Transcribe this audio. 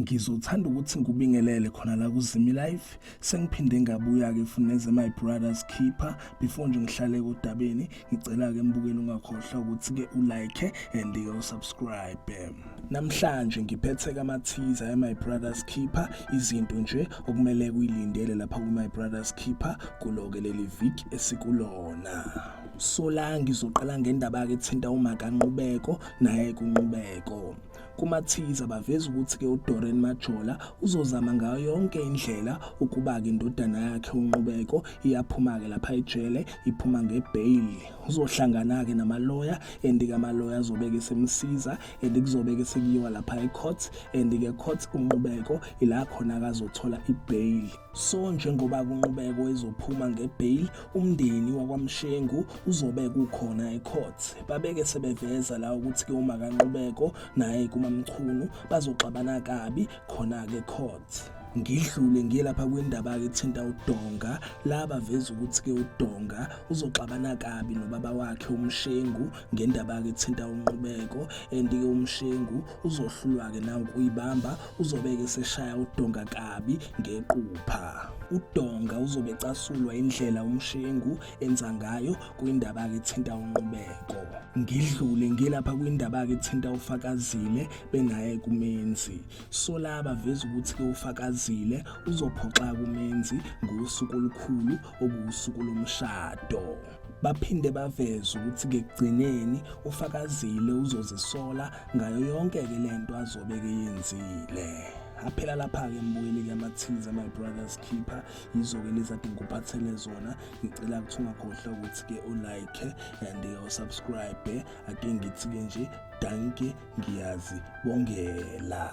Ngizothanda ukuthi ngikubingelele khona la kuZimi Life. Sengiphinde ngabuya-ke futhi neze My Brother's Keeper. Before nje ngihlale kodabeni, ngicela-ke mbukeli ungakhohlwa ukuthi-ke ulike and-ke usubscribe. Namhlanje ngiphethe kamathiza e-My Brother's Keeper, izinto nje okumele kuyilindele lapha ku-My Brother's Keeper kulo-ke leli viki esikulona. So la ngizoqala ngendaba-ke ethinta uMakanqubeko naye kuNqubeko. Kumathiza baveza ukuthi-ke uDoreen Majola uzozama ngayo yonke indlela ukuba-ke indodana yakhe uNqubeko iyaphuma-ke lapha ejele, iphuma ngebail. Uzohlangana-ke namaloya and-ke amaloya azobe-ke semsiza and kuzobe-ke sekuyiwa lapha e-court and-ke court uNqubeko ila khona-ke azothola ibail. So njengoba kuNqubeko ezophuma ngebail, umndeni wakwaMshengu uzobe kukhona ecourt. Babeke sebeveza la ukuthi-ke uma kaNqubeko naye kuMaMchunu bazoxabana kabi khona-ke court. Ngidlule ngiye lapha kwindaba-ke ethinta uDonga, la baveza ukuthi-ke uDonga uzoxabana kabi nobaba wakhe uMshengu ngendaba-ke ethinta uNqubeko and-ke uMshengu uzohlulwa-ke nawukuyibamba, uzobe-ke seshaya uDonga kabi ngequpha. UDonga uzobe ecasulwa indlela uMshengu enza ngayo kwindaba-ke ethinta uNqubeko. Ngidlule ngiye lapha kwindaba-ke ethinta uFakazile benaye kuMenzi. So la baveza ukuthi-ke uFakazile uzophoxa kuMenzi ngosuku olukhulu okuwusuku lomshado. Baphinde baveze ukuthi-ke ekugcineni uFakazile uzozisola ngayo yonke-ke le nto azobe-ke yenzile. Aphela lapha-ke mbukeli-ke amathiza My Brother's Keeper, yizo-ke lezi ade ngikuphathele zona. Ngicela ukuthi ungakhohlwa ukuthi-ke ulike and usubscribe. Ake ngithi-ke nje dankie, ngiyazibongela.